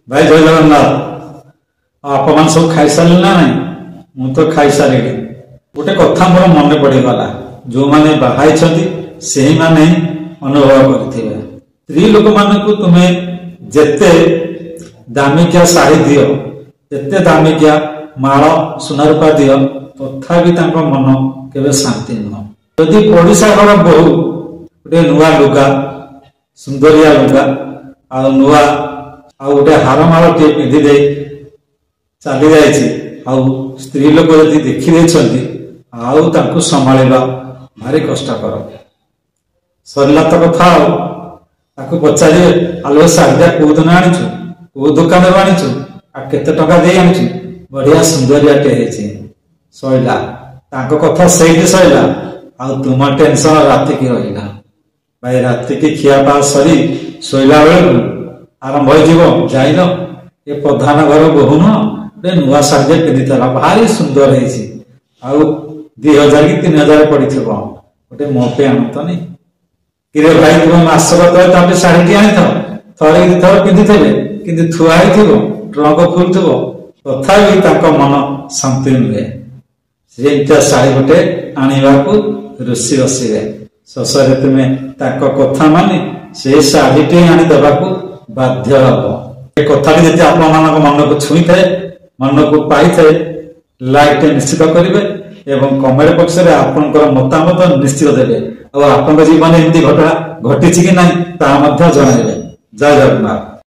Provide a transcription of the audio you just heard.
ଭାଇ, ଜୟ ଜଗନ୍ନାଥ। ଆଉ ଆପଣମାନେ ସବୁ ଖାଇସାରିଲେ ନା ନାଇଁ? ମୁଁ ତ ଖାଇସାରିଲି। ଗୋଟେ କଥା ମୋର ମନେ ପଡ଼ିଗଲା, ଯୋଉମାନେ ବାହା ହେଇଛନ୍ତି ସେଇମାନେ ହିଁ ଅନୁଭବ କରିଥିବେ। ସ୍ତ୍ରୀ ଲୋକମାନଙ୍କୁ ତୁମେ ଯେତେ ଦାମିକିଆ ଶାଢୀ ଦିଅ, ଯେତେ ଦାମିକିଆ ମାଳ ସୁନା ରୂପା ଦିଅ, ତଥାପି ତାଙ୍କ ମନ କେବେ ଶାନ୍ତି ନୁହଁ। ଯଦି ପଡିଶା ଘର ବୋହୂ ଗୋଟେ ନୂଆ ଲୁଗା, ସୁନ୍ଦରିଆ ଲୁଗା ଆଉ ନୂଆ ଆଉ ଗୋଟେ ହାର ମାଳଟିଏ ପିନ୍ଧି ଦେଇ ଚାଲି ଯାଇଛି, ଆଉ ସ୍ତ୍ରୀ ଲୋକ ଯଦି ଦେଖିଦେଇଛନ୍ତି, ଆଉ ତାଙ୍କୁ ସମ୍ଭାଳିବା ଭାରି କଷ୍ଟକର। ସରିଲା ତ କଥା। ଆଉ ତାକୁ ପଚାରିବେ, ଆଲୋ, ଶାଢୀଟା କୋଉ ଦିନ ଆଣିଛୁ, କୋଉ ଦୋକାନରୁ ଆଣିଛୁ ଆଉ କେତେ ଟଙ୍କା ଦେଇ ଆଣିଛୁ? ବଢିଆ ସୁନ୍ଦରିଆଟେ ହେଇଛି। ସଇଲା, ତାଙ୍କ କଥା ସେଇଠି ସଇଲା। ଆଉ ତୁମ ଟେନସନ ରାତିକି ରହିଲା। ଭାଇ, ରାତିକି ଖିଆପା ସରି ଶୋଇଲା ବେଳକୁ ଆରମ୍ଭ ହେଇଯିବ, ଯାଇଲ, ଏ ପ୍ରଧାନ ଘର ବୋହୂ ନୁହଁ, ଗୋଟେ ନୂଆ ଶାଢୀ ପିନ୍ଧିଥିଲା, ଭାରି ସୁନ୍ଦର ହେଇଛି, ଆଉ 2000 କି 3000 ପଡିଥିବ, ଗୋଟେ ମୋ ପାଇଁ ଆଣନ୍ତନି କିରେ? ଭାଇ, ତୁମେ ମାସକ ତଳେ ତାପରେ ଶାଢୀଟି ଆଣିଥାଅ, ଥରେ କି ଥର ପିନ୍ଧିଥିବେ, କିନ୍ତୁ ଥୁଆ ହେଇଥିବ, ଟ୍ରଙ୍କ ଖୋଲୁଥିବ, ତଥାପି ତାଙ୍କ ମନ ଶାନ୍ତି ନୁହେଁ। ସେମିତିଆ ଶାଢୀ ଗୋଟେ ଆଣିବାକୁ ରୁଷି ବସିବେ। ଶେଷରେ ତୁମେ ତାଙ୍କ କଥା ମାନି ସେଇ ଶାଢୀଟି ଆଣି ଦେବାକୁ ବାଧ୍ୟ ହବ। ଏ କଥାଟି ଯଦି ଆପଣମାନଙ୍କ ମନକୁ ଛୁଇଁଥାଏ, ମନକୁ ପାଇଥାଏ, ଲାଇକ୍ ନିଶ୍ଚିତ କରିବେ ଏବଂ କମେଣ୍ଟ ବକ୍ସରେ ଆପଣଙ୍କର ମତାମତ ନିଶ୍ଚିତ ଦେବେ। ଆଉ ଆପଣଙ୍କ ଜୀବନରେ ଏମିତି ଘଟଣା ଘଟିଛି କି ନାହିଁ, ତାହା ମଧ୍ୟ ଜଣାଇବେ। ଜୟ ଜଗନ୍ନାଥ।